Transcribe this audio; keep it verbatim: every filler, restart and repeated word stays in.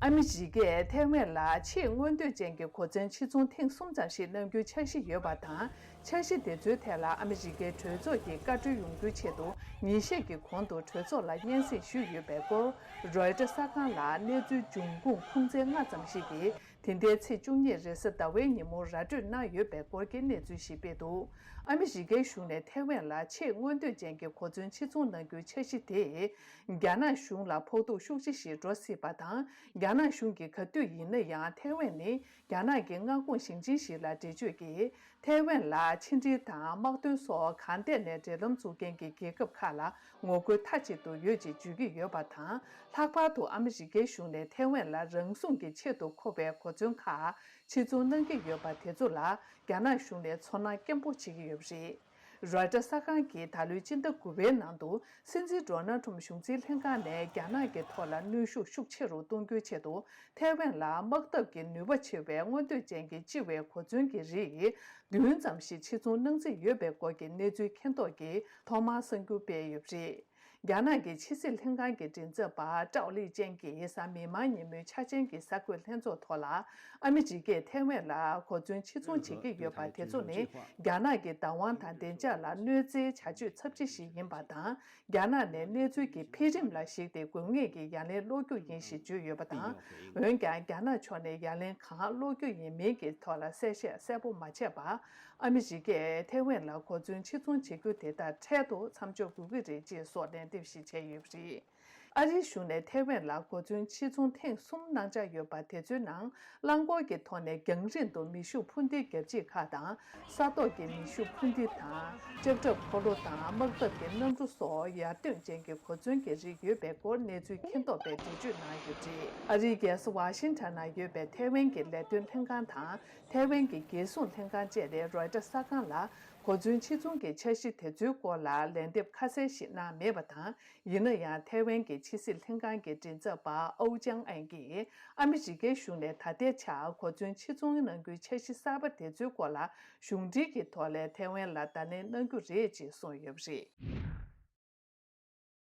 ཨ་མི་རི་ཀས་ཐའེ་ཝན་ལ་ཆེས་མངོན་འདོད་ཅན་གྱི་གོ་མཚོན་ཆེ་ཆུང་ཐེངས་གསུམ་ཙམ་ཞིག་གནང་རྒྱུའི་འཆར་གཞི་ཡོད་པ་དང་། འཆར་གཞི་དེ་ཚོའི་ཐད་ལ་ཨ་མི་རི་ཀའི་གྲོས་ཚོགས་ཀྱིས་བཀའ་འཁྲོལ་ཡོང་རྒྱུའི་ཆེད་དུ་ཉིན་ཤས་ཀྱི་གོང་དུ་གྲོས་ཚོགས་ལ་སྙན་སེང་ཞུས་ཡོད་པའི་སྐོར། རོའི་ཊར་གསར་ཁང་ལ་གནས་ཚུལ་འབྱུང་ཁུངས་ཁུངས་བཙན་ལྔ་ཙམ་ཞིག་གིས། དེ་ཟླའི་ཚེས་བཅུ་གཉིས་རེས་གཟའ་ཟླ་བའི་ཉིན་མོར་ར་སྤྲོད་གནང་ཡོད་པའི་སྐོར་གྱི་གནས་ཚུལ་ཞིག་སྤེལ་འདུག་ཨ་མི་རི་ཀའི་གཞུང་ནས་ཐའེ་ཝན་ལ་ཆེས་མངོན་འདོད་ཅན་གྱི་གོ་མཚོན་ཆེ་ཆུང་གནང་རྒྱུའི་འཆར་གཞི་དེས། རྒྱ་ནག་གཞུང་ལ་ཕོག་ཐུག་ཤུགས་ཆེ་ཞིག་འགྲོ་སྲིད་པ་དང་། རྒྱ་ནག་གཞུང་གིས་ག་དུས་ཡིན་ན་ཡང་ཐའེ་ཝན་ནི་རྒྱ་ནག་གི་མངའ་ཁོངས་ཞིང་ཆེན་ཞིག་ལ་འགྲེལ་བརྗོད་ཀྱིས། ཐའེ་ཝན་ལ་ཕྱི་འབྲེལ་དང་དམག་དོན་སོགས་གང་ཐད་ནས་འབྲེལ་ལམ་འཛུགས་མཁན་གྱི་རྒྱལ་ཁབ་ཁག་ལ་ངོ་རྒོལ་མཐའ་གཅིག་ཏུ་ཡོད་ཅེས་བརྗོད་ཀྱི་ཡོད་པ་དང་། ལྷག་པར་དུ་ཨ་མི་རི་ཀའི་གཞུང་ནས་ཐའེ་ཝན་ལ་རང་སྲུང་གི་ཆེད་དུ་མཁོ་བའི་གོ་མཚོན་ཁག་ཕྱིར་ཚོང་གནང་གི་ཡོད་པ་དེ་ཚོ་ལ་རྒྱ་ནག་གཞུང་ནས་ཚོར་སྣང་སྐྱེན་པོ་བྱེད་ཀྱི་ཡོད་པ་རེད། རོའི་ཊར་གསར་ཁང་གིས་ད་ལོའི་སྤྱི་ཟླ་དགུ་པའི་ནང་དུ་སྲིད་འཛིན་ཌོ་ནལ་ཊམ་གཞུང་འཛིན་ལྷན་ཁང་ནས་རྒྱ་ནག་གི་ཐོག་ལ་གནོན་ཤུགས་ཤུགས་ཆེ་རུ་གཏོང་རྒྱུའི་ཆེད་དུ། ཐའེ་ཝན་ལ་དམག་འཐབ་ཀྱི་ནུས་པ་ཆེ་བའི་མངོན་འདོད་ཅན་གྱི་སྤྱི་བའི་གོ་མཚོན་གྱི་རིགས་བདུན་ཙམ་ཞིག་ཕྱིར་ཚོང་གནང་རྩིས་ཡོད་པའི་སྐོར་གྱི་གནས་ཚུལ་མཁྱེན་རྟོགས་ཀྱིས་ཐོག་མར་གསར་འགྱུར་སྤེལ་ཡོད་པ་རེད། རྒྱ་ནག་གི་ཕྱི་སྲིད་ལྷན་ཁང་གི་མགྲིན་ཚབ་པ་ཀྲའོ་ལི་ཅན་གྱིས་གཟའ་མིག་དམར་ཉིན་མོའི་འཆར་ཅན་གྱི་གསར་འགོད་ལྷན་ཚོགས་ཐོག་ལ། ཨ་མི་རི་ཀས་ཐའེ་ཝན་ལ་གོ་མཚོན་ཕྱིར་ཚོང་བྱེད་ཀྱི་ཡོད་པ་དེ་ཚོ་ནི་རྒྱ་ནག་གི་བདག་དབང་དང་བདེ་འཇགས་ལ་གནོད་འཚེའི་བྱ་སྤྱོད་ཚབས་ཆེ་ཞིག་ཡིན་པ་དང་། རྒྱ་ནག་ནས་གནས་ཚུལ་གྱི་འཕེལ་རིམ་ལ་གཞིགས་ཏེ་དགོས་ངེས་ཀྱི་ཡ་ལན་སློག་རྒྱུ་ཡིན་ཞེས་བརྗོད་ཡོད་པ་དང་། འོན་ཀྱང་རྒྱ་ནག་ཕྱོགས་ནས་ཡ་ལན་གང་སློག་རྒྱུ་ཡིན་མིན་གྱི་ཐོག་ལ་གསལ་བཤད་གསལ་པོ་མ་བྱས་པར། ཨ་མི་རི་ཀས་ཐའེ་ཝན་ལ་གོ་མཚོན་ཕྱིར་ཚོང་བྱེད་རྒྱུ་དེ་དག་འཕྲལ་དུ་མཚམས་འཇོག་དགོས་ཀྱི་རེད་ཅེས་སོགས་ལན་འདེབས་ཤིག་བྱས་ཡོད་པ་རེད། ཨ་རིའི་གཞུང་ནས་ཐའེ་ཝན་ལ་གོ་མཚོན་ཕྱིར་ཚོང་ཐེངས་གསུམ་གནང་འཆར་ཡོད་པ་དེ་ཚོའི་ནང་། རླངས་འཁོར་གྱི་ཐོག་ནས་རྒྱང་རིང་དུ་མེ་ཤུགས་འཕུར་མདེལ་རྒྱབ་བྱེད་ཁག་དང་། ས་ཐོག་གི་མེ་ཤུགས་འཕུར་མདེལ་དང་། ལྕགས་ཁྲབ་འཁོར་ལོ་དང་དམག་འཐབ་ཀྱི་གནམ་གྲུ་སོགས་ཡར་ཐོན་ཅན་གྱི་གོ་མཚོན་གྱི་རིགས་ཡོད་པའི་སྐོར་གནས་ཚུལ་མཁྱེན་རྟོགས་པས་འགྲེལ་བརྗོད་གནང་ཡོད་པ་རེད། ཨ་རིའི་རྒྱལ་ས་ཝ་ཤིང་ཊོན་ན་ཡོད་པའི་ཐའེ་ཝན་གྱི་ལས་དོན་ལྷན་ཁང་དང་། ཐའེ་ཝན་གྱི་རྒྱལ་སྲུང་ལྷན་ཁང་བཅས་ནས་རོའི་ཊར་གསར་ཁང་ལ། གོ་མཚོན་ཕྱིར་ཚོང་གི་འཆར་གཞི་དེ་ཚོའི་སྐོར་ལ་ལན་འདེབས་ཁ་གསལ་ཞིག་གནང་མེད་པ་དང་། ཡིན་ན་ཡང་། ཐའེ་ཝན་གྱི་ཕྱི་སྲིད་ལྷན་ཁང་གི་མགྲིན་ཚབ་པ་ཨོའུ་ཅང་ཨན་གྱིས། ཨ་མི་རི་ཀའི་གཞུང་ནས་ད་ལྟའི་ཆར་གོ་མཚོན་ཕྱིར་ཚོང་གནང་རྒྱུའི་འཆར་གཞི་གསར་པ་དེ་ཚོའི་སྐོར་ལ་གཞུང་འབྲེལ་གྱི་ཐོག་ལས་ཐའེ་ཝན་ལ་བརྡ་ལན་གནང་རྒྱུ་རེད་ཅེས་གསུངས་ཡོད་པ་རེད།